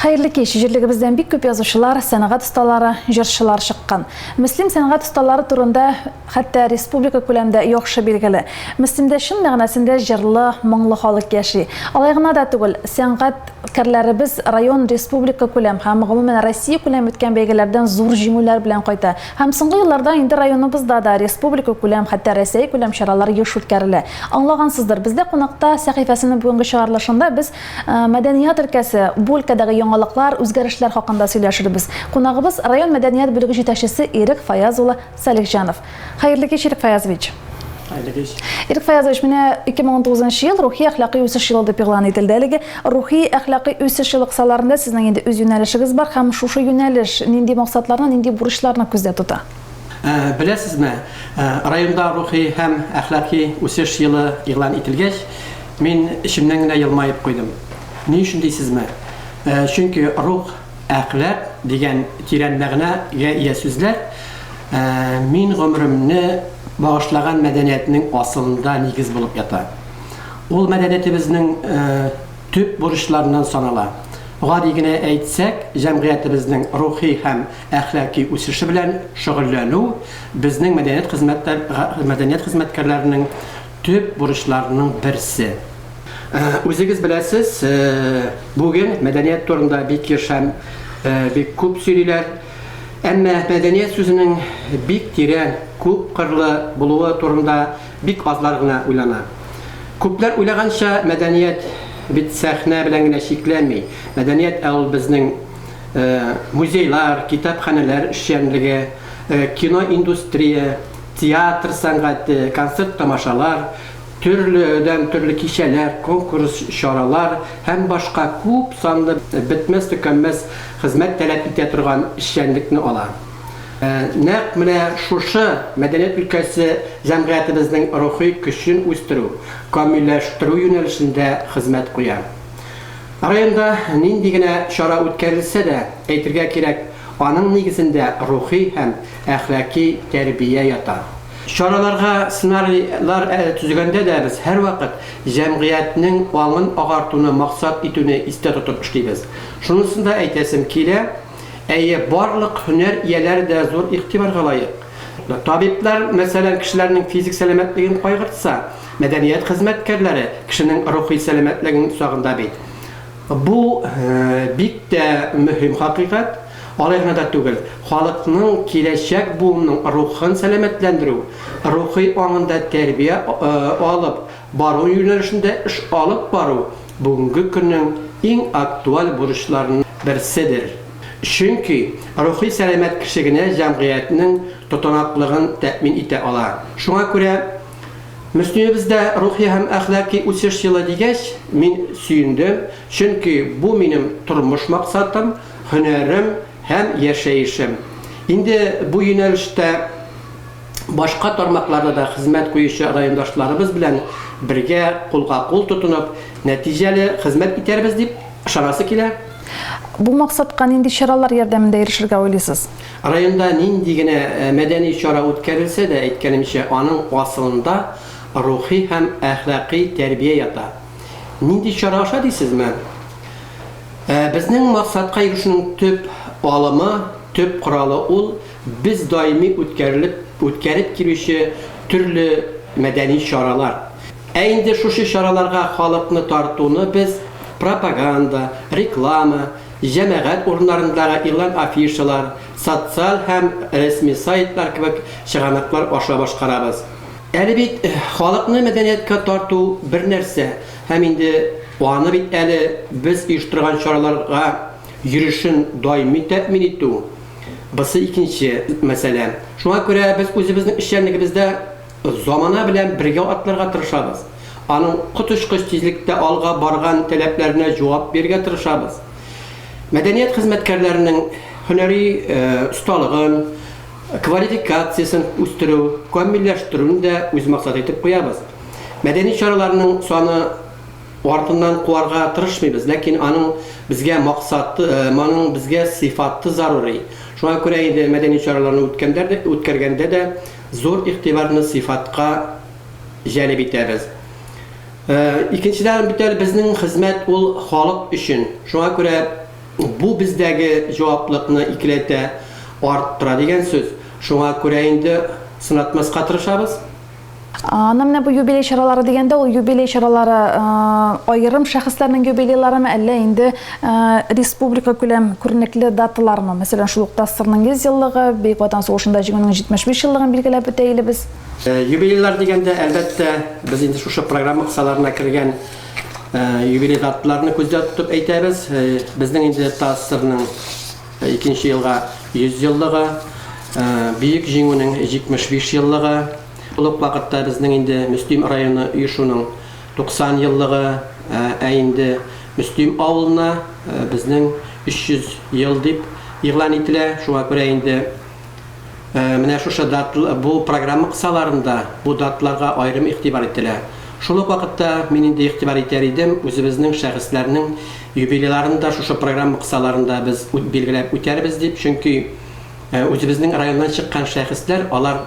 Хәерле кич! Җирлегебездән бик күп язучылар, сәнгать осталары, җырчылар чыккан. Мөслим сәнгать осталары турында хәтта республика күләмдә яхшы билгеле. Мөслимдә чын мәгънәсендә җырлы, моңлы халык яши. Алай гына да түгел, сәнгатькәрләребез район, республика күләм һәм, гомумән, Россия күләм үткән бәйгеләрдән зур җиңүләр белән кайта. Һәм соңгы елларда инде районыбызда да республика күләм, хәтта Рәсәй күләм чаралар еш үткәрелә. Аңлагансыздыр, бездә кунакта сәхифәсенең бүгенге чыгарылышында без Мәдәният өлкәсе, бу өлкәдәге яңалыклар, үзгәрешләр хакында сөйләшербез. Кунагыбыз, район мәдәният бүлеге җитәкчесе Ирек Фаяз улы Салихҗанов. Хәерле кич, Ирек Фаязович. Хәерле кич. Ирек Фаязович, менә 2019 нчы ел рухи-әхлакый үсеш елы дип игълан ителде. Әлеге рухи-әхлакый үсеш елы кысаларында сезнең инде үз юнәлешегез бар һәм шушы юнәлеш нинди максатларны, нинди бурычларны күздә тота? Беләсезме, районда рухи һәм әхлаки үсеш елы игълан ителгәч, Мин эчемнән генә елмаеп куйдым. Ни өчен дисезме? Чөнки рух, әхлак дигән тирән мәгънәгә ия сүзләр мин гомеремне багышлаган мәдәниятнең асылында нигез булып ята. Ул мәдәниятебезнең төп бурычларыннан санала. Гади генә әйтсәк, җәмгыятебезнең рухи һәм әхлаки үсеше белән шөгыльләнү безнең мәдәният хезмәткәрләренең Төп бурычларының берсе. Үзегез беләсез, бүген мәдәният турында бик еш һәм бик күп сөйлиләр. Әмма мәдәният сүзенең бик тирән, күп кырлы булуы турында бик азлар гына уйлана. Күпләр уйлаганча, мәдәният бит сәхнә белән генә чикләнми. Мәдәният ә ул безнең музейлар, китапханәләр эшчәнлеге, киноиндустрия, Театр сәнгате, концерт-тамашалар, төрледән-төрле кичәләр, конкурс, чаралар һәм башка күп санлы бетмәс-төкәнмәс хезмәт таләп итә торган эшчәнлекне ала. Нәкъ менә шушы мәдәният өлкәсе җәмгыятебезнең рухи көчен үстерү, камилләштерү юнәлешендә хезмәт куя. Районда нинди генә чара үткәрелсә дә, әйтергә кирәк, аның нигезендә рухи һәм әхлаки тәрбия ята. Чараларга сценарийлар төзегәндә дә без һәрвакыт җәмгыятьнең аңын агартуны максат итүне истә тотып эшлибез. Шунысын да әйтәсем килә, әйе, барлык һөнәр ияләре дә зур игътибарга лаек. Табиблар, мәсәлән, кешеләрнең физик сәламәтлеген кайгыртса, мәдәният хезмәткәрләре кешенең рухи сәламәтлеген сагында бит. Бу бик тә мөһим хакыйкать. Алай гына да түгел, халыкның, киләчәк буынның рухын сәламәтләндерү, рухи аңында тәрбия алып бару юнәлешендә эш алып бару бүгенге көннең иң актуаль бурычларының берседер. Чөнки рухи сәламәт кеше генә җәмгыятьнең тотанаклыгын тәэмин итә ала. Шуңа күрә Мөслимебездә рухи һәм әхлаки үсеш елы дигәч, мин сөендем, чөнки бу минем тормыш максатым, һөнәрем һәм яшәешем. Инде бу юнәлештә башка тармакларда да хезмәт куючы райондашларыбыз белән бергә кулга-кул тотынып, нәтиҗәле хезмәт итәрбез дип ышанасы килә. Бу максатка нинди чаралар ярдәмендә ирешергә уйлыйсыз? Районда нинди генә мәдәни чара үткәрелсә дә, әйткәнемчә, аның асылында рухи һәм әхлакый тәрбия ята. Нинди чара аша дисезме? Безнең максатка ирешүнең төп алымы, төп коралы ул, без даими үткәрелеп, үткәреп килүче төрле мәдәни чаралар. Ә инде шушы чараларга халыкны тартуны без пропаганда, реклама, җәмәгать урыннарындагы игълан-афишалар, социаль һәм рәсми сайтлар кебек чыганаклар аша башкарабыз. Әле бит халыкны мәдәнияткә тарту бер нәрсә, һәм инде аны бит әле без оештырган чараларга йөрешен даими тәэмин итү, бысы икенче мәсьәлә. Шуңа күрә без үзебезнең эшчәнлегебездә замана белән бергә атларга тырышабыз. Аның коточкыч тизлектә алга барган таләпләренә җавап бирергә тырышабыз. Мәдәният хезмәткәрләренең һөнәри осталыгын, квалификациясен үстерү, камилләштерүне дә үз максат итеп куябыз. Мәдәни чараларның саны артыннан куарга тырышмыйбыз, ләкин аның безгә максаты, моның безгә сыйфаты зарури. Шуңа күрә инде мәдәни чараларны үткәргәндә дә зур игътибарны сыйфатка җәлеп итәбез. Икенчедән бит әле безнең хезмәт ул халык өчен. Шуңа күрә Бу бездәге җаваплыкны икеләтә арттыра дигән сүз. Шуңа күрә инде сынатмаска тырышабыз. Аннан менә бу юбилей чаралары дигәндә, ул юбилей чаралары аерым шәхесләрнең юбилейларымы, әллә инде республика күләм күренекле даталармы? Мәсәлән, шул ук ТАССРның 100 еллыгы, Бөек Ватан сугышында Җиңүнең 75 еллыгын билгеләп үтә илебез. Юбилейлар дигәндә, әлбәттә, без инде шушы программа кысаларына кергән юбилей даталарны күздә тотып әйтәбез. Безнең инде ТАССРның икенче елга 100 еллыгы, Бөек Җиңүнең 75 еллыгы, Ул ук вакытта безнең инде Мөслим районы оешуның 90 еллыгы, ә инде Мөслим авылына безнең 300 ел дип игълан ителә. Шуңа күрә инде менә шушы дат, бу программа кысаларында бу даталарга аерым игътибар ителә. Шул ук вакытта мин инде игътибар итәр идем, үзебезнең шәхесләрнең юбилейларын да шушы программа кысаларында без билгеләп үтәрбез дип, чөнки үзебезнең районнан чыккан шәхесләр, алар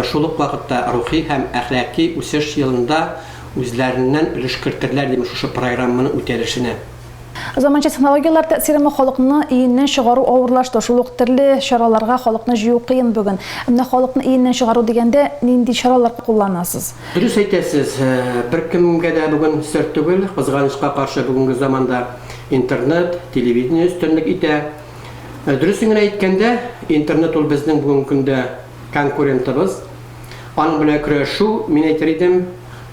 шул ук вакытта рухи һәм әхлаки үсеш елында үзләреннән өлеш кертерләр дим шушы программаның үтәлешенә. Заманча технологияләр тәэсиреме халыкны өеннән чыгару авырлашты, шул ук төрле чараларга халыкны җыю кыен бүген. Ә менә халыкны өеннән чыгару дигәндә нинди чаралар кулланасыз? Дөрес әйтәсез, беркемгә дә бүген сер түгел, кызганычка каршы бүгенге заманда интернет, телевидение өстенлек итә. Дөресен генә әйткәндә, интернет ул безнең бүгенге көндә конкурентыбыз. Аның белән көрәшү, мин әйтер идем,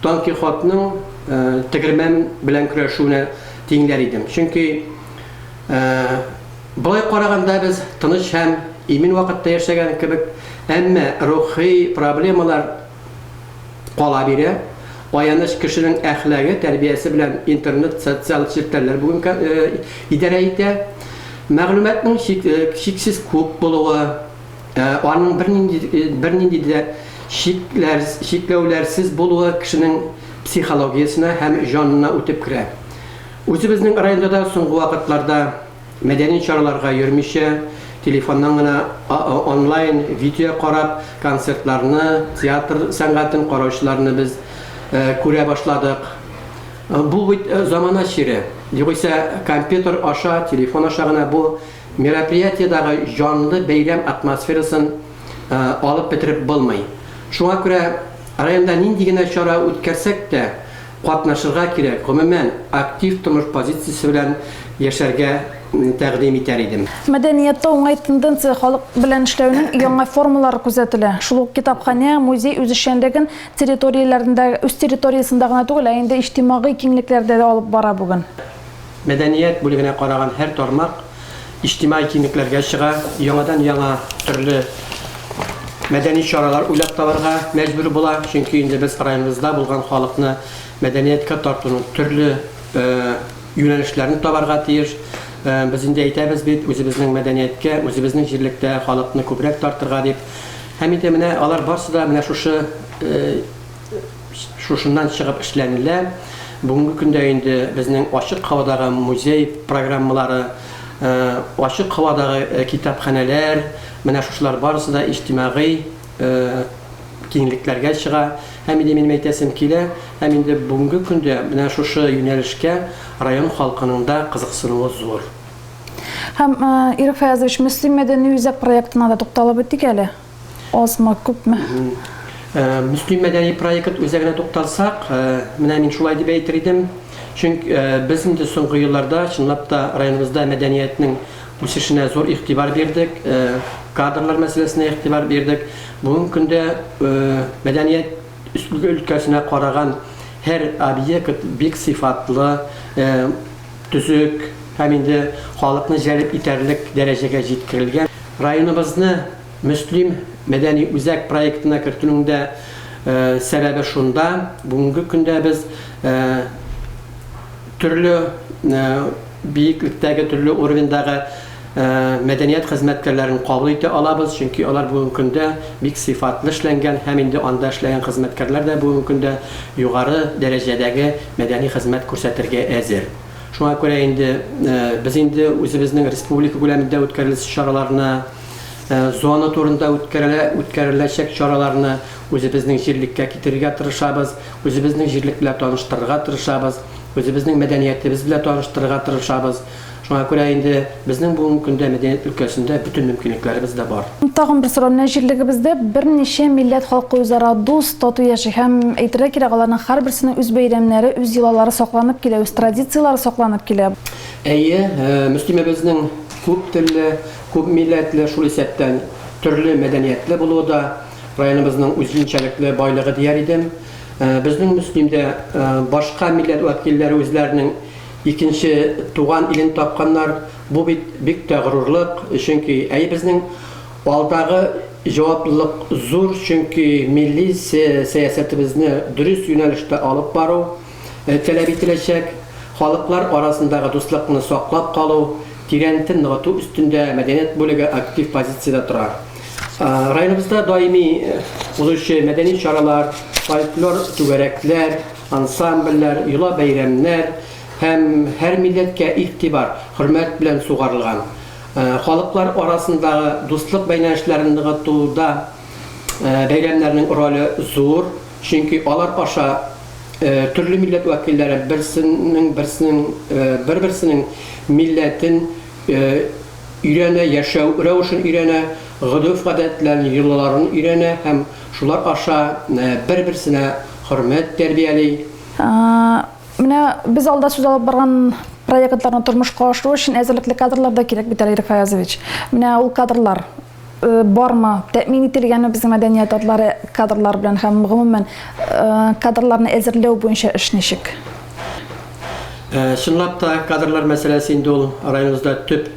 Дон Кихотның тегермән белән көрәшүенә тиңләр идем. Чөнки болай караганда без тыныч һәм имин вакытта яшәгән кебек, әмма рухи проблемалар кала бирә. Аяныч кешенең әхлагы, тәрбиясе белән интернет, социаль челтәрләр бүген идарә итә. Мәгълүматның чиксез күп булуы, аның бернинди бернинди дә чикләр, чикләүләрсез булуы кешенең психологиясенә һәм җанына үтеп керә. Үзебезнең районда да соңгы вакытларда мәдәни чараларга йөрмичә, телефоннан гына онлайн видео карап, концертларны, театр сәнгатен караучыларны без күрә башладык. Бу бит замана чире. Югыйсә, компьютер аша, телефон аша гына бу мероприятиедагы җанлы бәйрәм атмосферасын алып бетереп булмый. Шуңа күрә районда нинди генә чара үткәрсәк тә, катнашырга кирәк, гомумән, актив тормыш позициясе белән яшәргә тәкъдим итәр идем. Мәдәниятта уңай тенденция, халык белән эшләүнең яңа формалары күзәтелә. Шул ук китапханә, музей үзешчәнлеген территорияләрендә, үз территориясендә генә түгел, ә инде иҗтимагый киңлекләрдә дә алып бара бүген. Мәдәният бүлегенә караган һәр тармак иҗтимагый киңлекләргә чыга, яңадан-яңа төрле мәдәни чаралар уйлап табарга мәҗбүр була, чөнки инде без районыбызда булган халыкны мәдәнияткә тартуның төрле юнәлешләрен табарга тиеш. Без инде әйтәбез бит, үзебезнең мәдәнияткә, үзебезнең җирлектә халыкны күбрәк тартырга дип. Һәм инде менә алар барсы да менә шушы Шушыннан чыгып эшләнелә. Бүгенге көндә инде безнең ачык һавадагы музей программалары, ачык һавадагы китапханәләр, менә шушылар барысы да иҗтимагый киңлекләргә чыга. Һәм инде минем әйтәсем килә, һәм инде бүгенге көндә менә шушы юнәлешкә район халкының да кызыксынуы зур. Һәм, Ирек Фаязович, Мөслим мәдәни үзәк проектына да тукталып үтик әле. Азмы, күпме? Мөслим мәдәни проект үзәгенә тукталсак, менә мин шулай дип әйтер идем. Чөнки без инде соңгы елларда чынлап та районыбызда мәдәниятнең үсешенә зур игътибар бирдек, кадрлар мәсьәләсенә игътибар бирдек. Бүгенге көндә мәдәният өлкәсенә караган һәр объект бик сыйфатлы, төзек һәм инде халыкны җәлеп итәрлек дәрәҗәгә җиткерелгән. Районыбызны Мөслим мәдәни үзәк проектына кертүнең дә сәбәбе шунда, бүгенге көндә без төрле биеклектәге, төрле уровеньдагы мәдәният хезмәткәрләрен кабул итә алабыз, чөнки алар бүгенге көндә бик сыйфатлы эшләнгән һәм инде анда эшләгән хезмәткәрләр дә бүгенге көндә югары дәрәҗәдәге мәдәни хезмәт күрсәтергә әзер. Шуңа күрә инде без инде үзебезнең республика күләмендә үткәрелүче чараларны, зона турында үткәрелә, үткәреләчәк чараларны үзебезнең җирлеккә китерергә тырышабыз, үзебезнең җирлек белән таныштырырга тырышабыз, үзебезнең мәдәниятебез белән таныштырырга тырышабыз. Шуңа күрә инде безнең бүгенге көндә мәдәният өлкәсендә бөтен мөмкинлекләребез дә бар. Тагын бер сорау, менә җирлегебездә берничә милләт халкы үзара дус, тату яши һәм, әйтергә кирәк, аларның һәрберсенең үз бәйрәмнәре, үз йолалары сакланып килә, үз традицияләре сакланып килә. Әйе, Мөслимебезнең күп телле, күп милләтле, шул исәптән төрле мәдәниятле булуы да районыбызның үзенчәлекле байлыгы дияр идем. Безнең Мөслимдә башка милләт вәкилләре үзләренең Икенче туган илен тапканнар, бу бит бик тә горурлык, чөнки әй безнең алдагы җаваплылык зур, чөнки милли сәясәтебезне дөрес юнәлештә алып бару таләп ителәчәк, халыклар арасындагы дуслыкны саклап калу, тирәнтен ныгыту өстендә мәдәният бүлеге актив позициядә тора. Районыбызда даими узучы мәдәни чаралар, фольклор түгәрәкләр, Ансамбльләр, йола-бәйрәмнәр һәм һәр милләткә игътибар, хөрмәт белән сугарылган. Халыклар арасындагы дуслык бәйләнешләрен ныгытуда бәйрәмнәрнең роле зур, чөнки алар аша төрле милләт вәкилләре берсенең берсенең бер-берсенең милләтен өйрәнә, яшәү рәвешен өйрәнә, гореф-гадәтләрен, йолаларын өйрәнә һәм шулар аша бер-берсенә хөрмәт тәрбияли. Менә без алда сүз алып барган проектларны тормышка ашыру өчен әзерлекле кадрлар да кирәк бит әле, Ирек Фаязович. Менә ул кадрлар бармы, тәэмин ителгәнме безнең мәдәният атлары кадрлар белән һәм гомумән кадрларны әзерләү буенча эш ничек? Чынлап та кадрлар мәсьәләсе инде ул районыбызда төп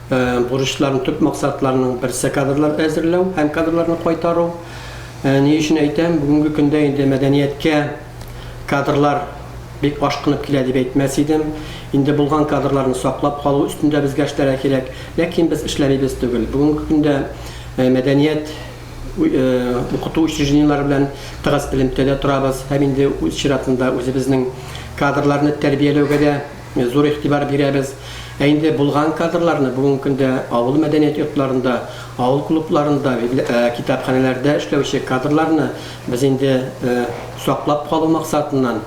бурычларның, төп максатларның берсе кадрлар әзерләү һәм кадрларны кайтару. Ни өчен әйтәм, бүгенге көндә инде мәдәнияткә кадрлар бик ашкынып килә дип әйтмәс идем. Инде булган кадрларны саклап калу өстендә безгә эшләргә кирәк. Ләкин без эшләмибез түгел. Бүгенге көндә мәдәният укыту учреждениеләре белән тыгыз элемтәдә торабыз һәм инде үз чиратында үзебезнең кадрларны тәрбияләүгә дә Зур игътибар бирәбез. Ә инде булган кадрларны бүгенге көндә авыл мәдәният йортларында, авыл клубларында, китапханәләрдә эшләүче кадрларны без инде саклап калу максатыннан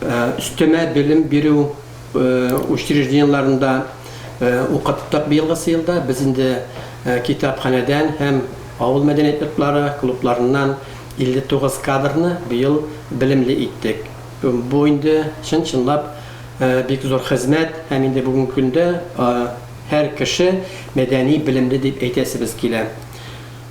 өстәмә белем бирү учреждениеләрендә укыттык быелгысы елда. Без инде китапханәдән һәм авыл мәдәният йортлары, клубларыннан 59 кадрны быел белемле иттек. Бу инде чын-чынлап Бик зур хезмәт һәм инде бүгенге көндә һәр кеше мәдәни белемле дип әйтәсебез килә.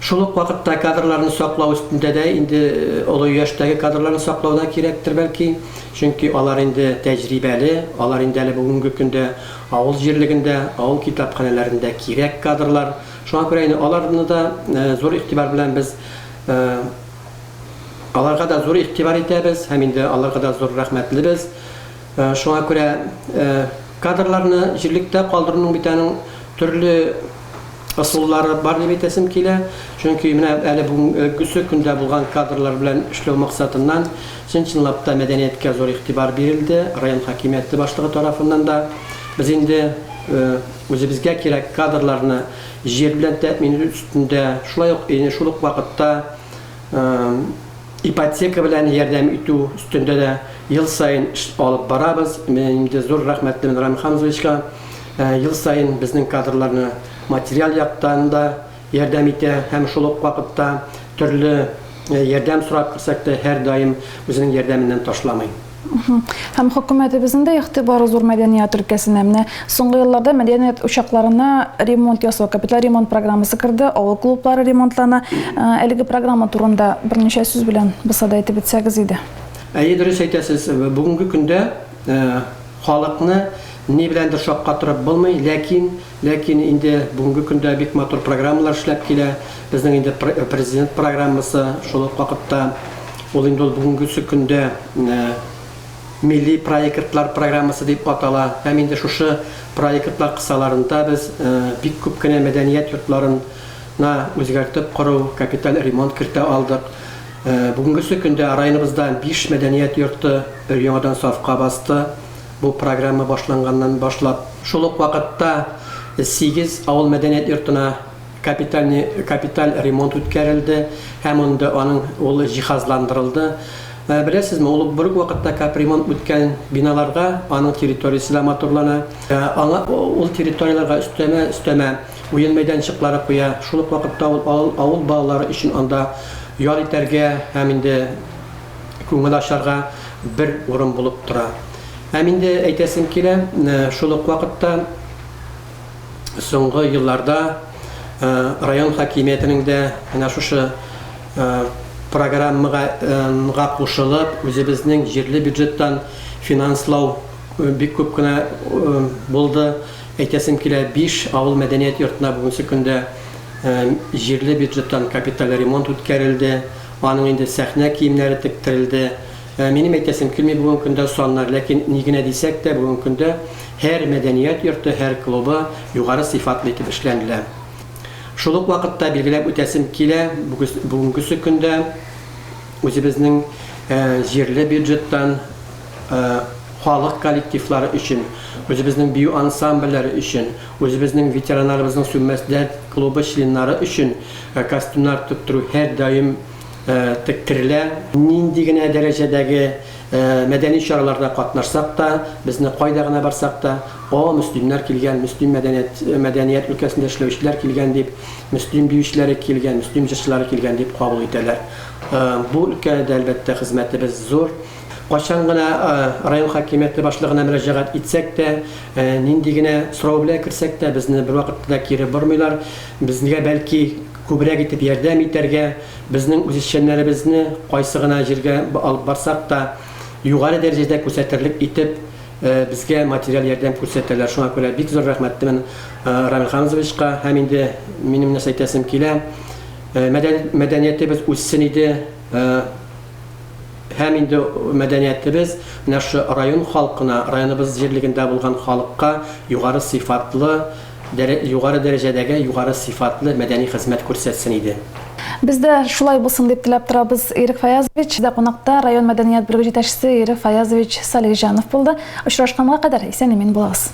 Шул ук вакытта кадрларны саклау өстендә дә инде олы яшьтәге кадрларны саклау да кирәктер бәлки, чөнки алар инде тәҗрибәле, алар инде әле бүгенге көндә авыл җирлегендә, авыл китапханәләрендә кирәк кадрлар. Шуңа күрә инде аларны да зур игътибар белән без аларга да зур игътибар итәбез һәм инде аларга да зур рәхмәтлебез. Шуңа күрә кадрларны җирлектә калдыруның бит аның төрле ысуллары бар дип әйтәсем килә. Чөнки менә әле бүгенгесе көндә булган кадрлар белән эшләү максатыннан чын-чынлап та мәдәнияткә зур игътибар бирелде, район хакимияте башлыгы тарафыннан да. Без инде үзебезгә кирәк кадрларны җир белән тәэмин итү өстендә, шулай ук шул ук вакытта Ипотека белән ярдәм итү өстендә дә ел саен эш алып барабыз. Мин инде зур рәхмәтлемен Рамил Хамзовичка. Ел саен безнең кадрларны материаль яктан да ярдәм итә һәм шул ук вакытта төрле ярдәм сорап керсәк тә, һәрдаим үзенең ярдәменнән ташламый. Һәм хөкүмәтебезнең дә игътибары зур мәдәният өлкәсенә. Менә соңгы елларда мәдәният учакларына ремонт ясау, капиталь ремонт программасы керде, авыл клублары ремонтлана. Әлеге программа турында берничә сүз белән булса да әйтеп үтсәгез иде. Әйе, дөрес әйтәсез. Бүгенге көндә халыкны ни беләндер шаккатырып булмый, ләкин, ләкин инде бүгенге көндә бик матур программалар эшләп килә. Безнең инде президент программасы шул ук вакытта Ул инде ул бүгенгесе көндә милли проектлар программасы дип атала һәм инде шушы проектлар кысаларында без бик күп кенә мәдәният йортларына үзгәртеп кору, капиталь ремонт кертә алдык. Бүгенгесе көндә районыбызда 5 мәдәният йорты өр-яңадан сафка басты. Бу программа башланганнан башлап. Шул ук вакытта 8 авыл мәдәният йортына Капитальный, капиталь ремонт үткәрелде һәм инде аның ул җиһазландырылды. Беләсезме, ул бер үк вакытта капремонт үткән биналарга аның территориясе дә матурлана. Аңа ул территорияләргә өстәмә өстәмә уен мәйданчыклары куя. Шул ук вакытта ул авыл, авыл балалары өчен анда ял итәргә һәм инде күңел ачарга бер урын булып тора. Һәм инде әйтәсем килә, шул ук вакытта соңгы елларда район хакимиятенең дә менә шушы программага кушылып, үзебезнең җирле бюджеттан финанслау бик күп кенә булды. Әйтәсем килә, 5 авыл мәдәният йортына бүгенге көндә җирле бюджеттан капиталь ремонт үткәрелде. Аның инде сәхнә киемнәре тектерелде. Минем әйтәсем килми бүгенге көндә саннар, ләкин ни генә дисәк тә, бүгенге көндә һәр мәдәният йорты, һәр клубы югары сыйфатлы итеп эшләнелә. Шул ук вакытта билгеләп үтәсем килә, бүгенгесе көндә үзебезнең җирле бюджеттан халык коллективлары өчен, үзебезнең бию ансамбльләре өчен, үзебезнең ветераннарыбызның Сүнмәс дәрт клубы членнары өчен костюмнар тектерү һәрдаим тектерелә. Нинди генә дәрәҗәдәге мәдәни чараларда катнашсак та, безне кайда гына барсак та, О, мөслимнәр килгән, мөслим мәдәният, мәдәният өлкәсендә эшләүчеләр килгән дип, мөслим биючеләре килгән, мөслим җырчылары килгән дип кабул итәләр. Бу өлкәдә, әлбәттә, хезмәтебез зур. Кайчан гына район хакимияте башлыгына мөрәҗәгать итсәк тә, нинди генә сорау белән керсәк тә, безне бервакытта да кире бормыйлар. Безгә бәлки күбрәк итеп ярдәм итәргә, безнең үзешчәннәребезне кайсы гына җиргә алып барсак та, югары дәрәҗәдә күрсәтерлек итеп безгә материаль ярдәм күрсәтәләр. Шуңа күрә бик зур рәхмәтлемен Рамил Хамзовичка. Һәм инде минем нәрсә әйтәсем килә, мәдәниятебез үссен иде. Һәм инде мәдәниятебез менә шушы район халкына, районыбыз җирлегендә булган халыкка югары сыйфатлы, югары дәрәҗәдәге югары сыйфатлы мәдәни хезмәт күрсәтсен иде. Без дә шулай булсын дип теләп торабыз, Ирек Фаязович. Бездә кунакта район мәдәният бүлеге җитәкчесе Ирек Фаязович Салихҗанов булды. Очрашканга кадәр исән-имин булыгыз.